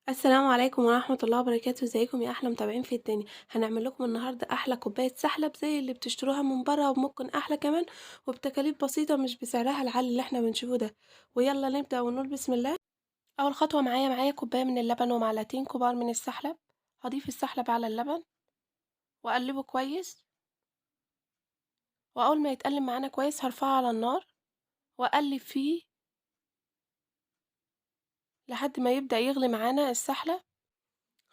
السلام عليكم ورحمة الله وبركاته. ازيكم يا احلى متابعين في الدنيا؟ هنعمل لكم النهارده احلى كوباية سحلب زي اللي بتشتروها من بره، وممكن احلى كمان، وبتكاليف بسيطة مش بسعرها العالي اللي احنا بنشوفه ده. ويلا نبدا ونقول بسم الله. اول خطوة معايا كوباية من اللبن ومعلقتين كبار من السحلب. هضيف السحلب على اللبن واقلبه كويس، واول ما يتقلب معانا كويس هرفعه على النار واقلب فيه لحد ما يبدا يغلي معانا السحلب.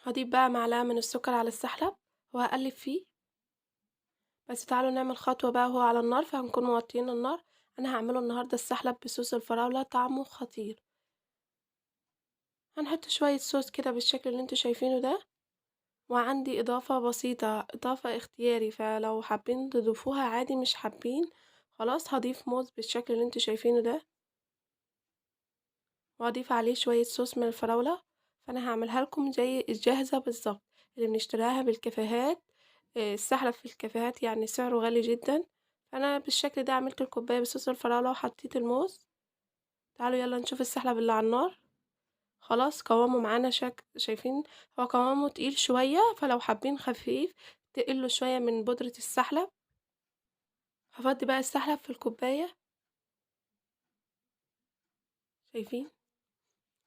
هضيف بقى معلقه من السكر على السحلب وهقلب فيه. بس تعالوا نعمل خطوة بقى وهو على النار، فهنكون موطيين النار. انا هعمله النهارده السحلب بصوص الفراوله، طعمه خطير. هنحط شوية صوص كده بالشكل اللي انتوا شايفينه ده، وعندي اضافه بسيطة، اضافه اختياري، فلو حابين تضيفوها عادي، مش حابين خلاص. هضيف موز بالشكل اللي انتوا شايفينه ده، وهضيف عليه شوية صوص من الفراوله. فانا هعملها لكم زي الجاهزة بالظبط اللي بنشتريها بالكافيهات. السحلب في الكافيهات يعني سعره غالي جدا. فانا بالشكل ده عملت الكوباية بصوص الفراوله وحطيت الموز. تعالوا يلا نشوف السحلب اللي على النار. خلاص قوامه معانا شايفين هو قوامه تقيل شوية، فلو حابين خفيف تقلوا شوية من بودره السحلب. هفضي بقى السحلب في الكوباية. شايفين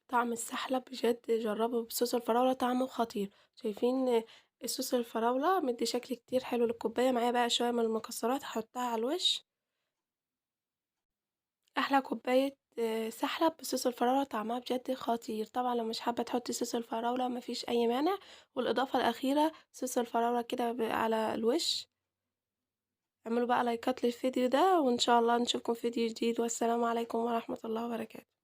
طعم السحلب بجد، جربه بصوص الفراولة طعمه خطير. شايفين الصوص الفراولة مدي شكل كتير حلو للكوباية. معايا بقى شوية من المكسرات هحطها على الوش. احلى كوباية سحلب بصوص الفراولة طعمها بجد خطير. طبعا لو مش حابة تحطي صوص الفراولة مفيش اي مانع. والاضافة الاخيرة صوص الفراولة كده على الوش. اعملوا بقى لايكات للفيديو ده، وان شاء الله نشوفكم في فيديو جديد. والسلام عليكم ورحمة الله وبركاته.